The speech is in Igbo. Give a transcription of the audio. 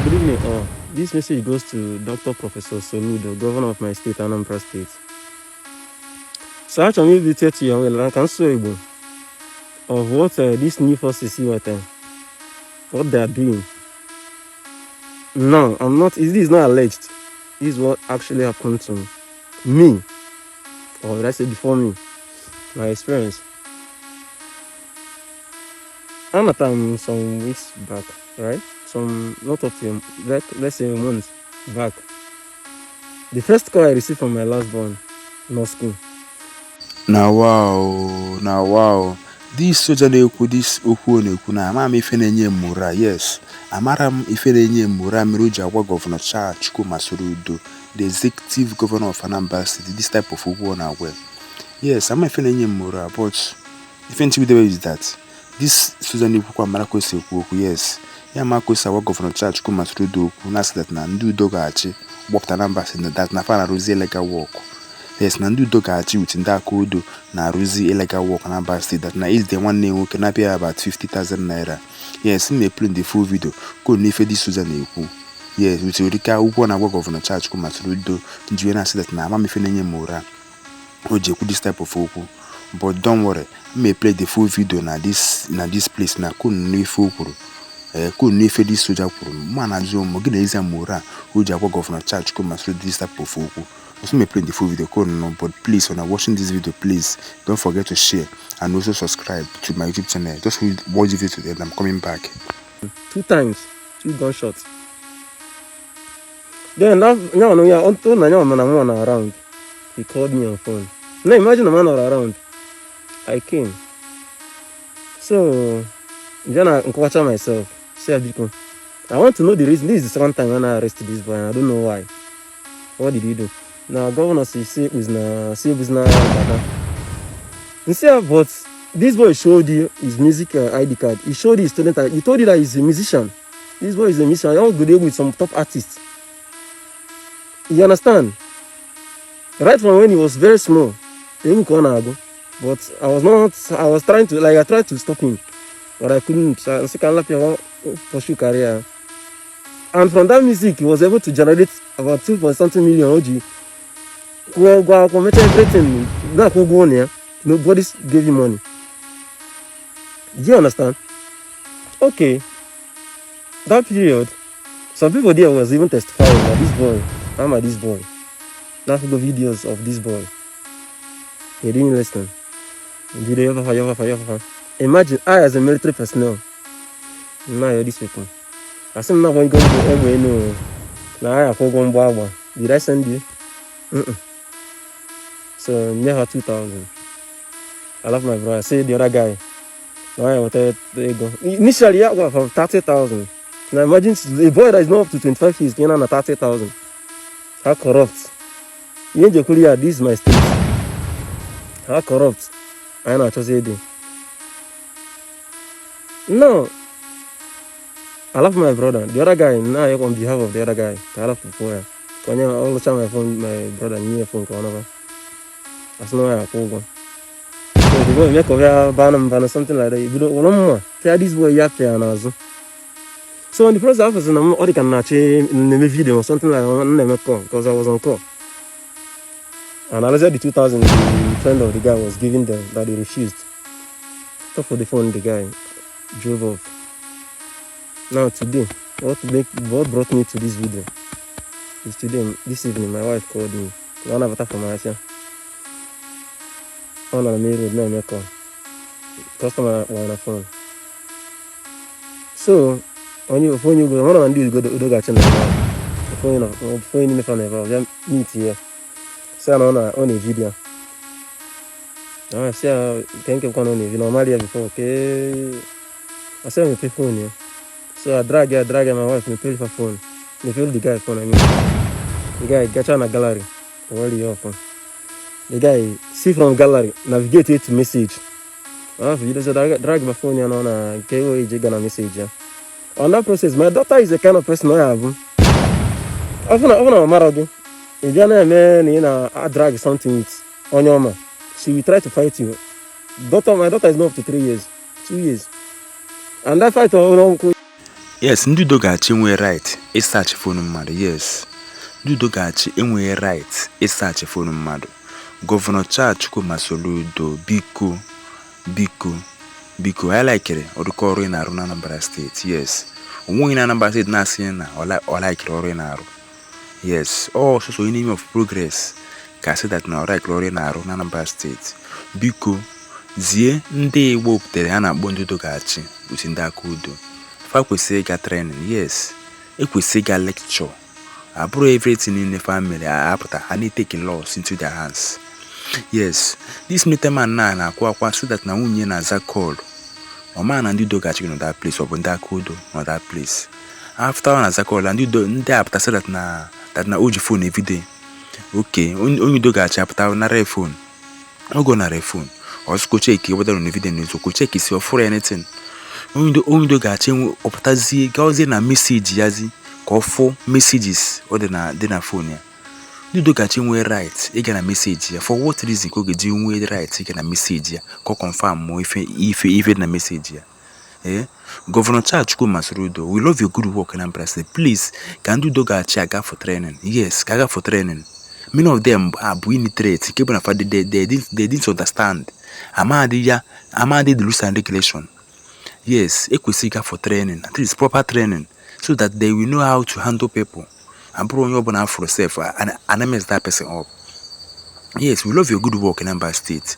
Good evening all. This message goes to Dr. Professor Soludo, Governor of my state, Anambra State. So achọrọ m ibite to your way ka m sụọ Igbo of what this new forces weta, what they are doing. No, I'm not, this is not alleged. This is what actually happened to me, or let's say before me, my experience. Anata m some weeks back, right? Some, not up to, let's say months back. The first call I received from my last born, nọ school. Na wow, na wow. This soja na-ekwu this okwu ọ na-ekwu na ama m ife na-enye mura. Yes, amara m ife na-enye mura mere o ji agwa Governor Charles Chukwuma Soludo, the executive governor of Anambra State, this type of okwu ọ na-agwa ya. Yes, ama ife na-enye mura, but ife nchibidebe is that this soja na-ekwukwa mara ka o si ekwu okwu. Yes, ya ma ka o si agwa Governor Charles Chukwuma Soludo okwu na asị that na ndị udo ga-achị gbọpụta Anambra State, na that na fa na-arụzi illegal work. Yes, na ndị udo ga-achị with ndị aka odo na-arụzi illegal work na Anambra State, that na ijide nwanne ya nwoke na-apịa ya about 50,000 naira. Yes, m na-eplay the full video ka unu n'ife this soja na-ekwu. Yes, with ụdịka okwu ọ na-agwa Governor Charles Chukwuma Soludo nji wee na-asị that na ama m ife na-enye m ụra o ji ekwu this type of okwu. But don't worry, m may play the full video na this place na ka unu nụ ife o kwuru, ee, ka unu nụ ife this soja kwuru. Mma na-ajụ ụmụ gị na ezi mụra o ji agwa Governor Charles Chukwuma Soludo this type of okwu. Also may play the full video ka unu nụ. But please, when you're watching this video, please don't forget to share and also subscribe to my YouTube channel. Just watch the video to the end. I'm coming back. Two times, two gunshots. Then that no, yeah, until na man I'm around. He called me on phone. Now imagine a man not around. I came. So then I watch myself. Say, biko, I want to know the reason. This is the second time when I arrested this boy, and I don't know why. What did he do? Now governor say was na say was na dada. You see, but this boy showed you his music ID card. He showed you his student ID. He told you that he's a musician. This boy is a musician. He all good with some top artists. You understand? Right from when he was very small, egwu ka ọ na-agụ. But I was not, I was trying to, like, I tried to stop him, but I couldn't. So I said, "Can pursue career." And from that music, he was able to generate about two point something million. O ji kwụọ ụgwọ akwụkwọ, mechaa everything, na-akwụ ụgwọ ụlọ ya. Nobody gave him money. Do you understand? Okay. That period, some people there was even testifying that this boy, I'm a this boy. Now go videos of this boy. They didn't listen. Imagine I as a military personnel. Now you're these people. I said, I'm not going to go no. Now I have gone agba. Did I send you? Mm-mm. So nye her 2,000. I love my brother. Say the other guy. Now I wanted ego. Initially, yeah, well, from 30,000. Now imagine a boy that is not up to 25 years getting on 30,000. How corrupt. Ihe njekwuru ya, this is my state. How corrupt. Anyị na-achọzi ịdị. No. I love my brother. The other guy, now on behalf of the other guy, ka I love ya. Ka onye ọlụcha my phone, my brother nye ya phone ka ọ naba. Asị na ọ ya akwụ ụgwọ. So the boy mee ka ọ bịa baa na mba na something like that. Ebido wụrụ mma pịa this boy ya pịa n'azụ. So in the process, afọ sị na ọ dị ka m na-achọ na-eme video or something like that, m na-eme call because I was on call. And I said the 2000 the friend of the guy was giving them that they refused. Talk for the phone, the guy drove off. Now today, what brought me to this video is today, this evening, my wife called me. Na ọ na-abata from Asia. Ọ nọ na main road na-eme call. Customer kpọrọ na phone. So onye ofu onye ugo, ọ nọ na ndị ugo udo ga-achị na ebe ahụ. Ofu onye n'ime fa na ebe ahụ bịa meet ya. Sị ya na ọ na-evideo ya. Ah, sị ya nke nke kwa na ọ na-evi na ọ mara ya before ke ọ sị ya mepee phone ya. So I drag ya, drag ya, my wife mepere fa phone. Mepere the guy phone, I mean. The guy gacha na gallery. O were ya ọfụ. The guy see from gallery, navigate it to message. My wife bido drag, drag my phone ya na ọ na nke o eji ga na message ya. On that process, my daughter is the kind of person ọ ya abụ. Ọ bụ na ọ mara gị, ị bịa na-eme na ị na-drag something with onye ọma. She will try to fight you. Daughter, my daughter is not up to 3 years, 2 years. And that fight, ọ Yes, ndị udo ga-achị enweghị right ịsearch phone mmadụ. Yes, ndị udo ga-achị enweghị right ịsearch phone mmadụ. Governor Charles Chukwuma Soludo, biko, biko, biko, anyị likere ọdụkọ ọrụ ị na-arụ na Anambra Steeti. Yes, onweghị na Anambra Steeti na-asị na ọ likere ọrụ ị na-arụ. Yes, ọ sọsọ enemy of progress ka sị that na ọ likere ọrụ ị na-arụ na Anambra Steeti. Biko, zie ndị Igbo butere a na-akpọ ndị udo ga-achị uche ndị aka udo fa kwesịrị ịga training. Yes, ekwesịrị ịga lecture. Abụrụ everything niile fa mere apụta ha na-etake laws into their hands. Yes, this military man na na-akwa akwa so that na nwunye na-aza call, ọ maa na ndị udo ga-achị nọ that place, ọ bụ ndị aka udo nọ that place. After ọ na-aza call, ndị udo ndị apụta so that na o ji phone everyday. Okay, onye udo ga-achị apụta nara phone. Oge ọ nara phone, ọsụkọ check whether on video n'eziokwu, check si ọ fụrụ anything. Onye udo ga-achị ọpụtazie gawazie na message yazi ka ọ fụ messages ọ dị na phone ya. Ndị udo ga-achị nwee right ịga na message ya? For what reason ka ọ ga-eji nwee right ịga na message ya ka ọ confirm mụọ ife dị na message ya? Ee, Governor Charles Chukwuma Soludo, we love your good work in Anambra State. Please, ka ndị udo ga-achị aga for training. Yes, ka aga for training. Many of them are bụ illiterate, nke bụ na fa they didn't understand amadị ya, amadị the rules and regulation. Yes, ekwesịghị ịga for training, at least proper training, so that they will know how to handle people. Abụrụ onye ọbụla afụrụ sef and mess that person up. Yes, we love your good work in Anambra State.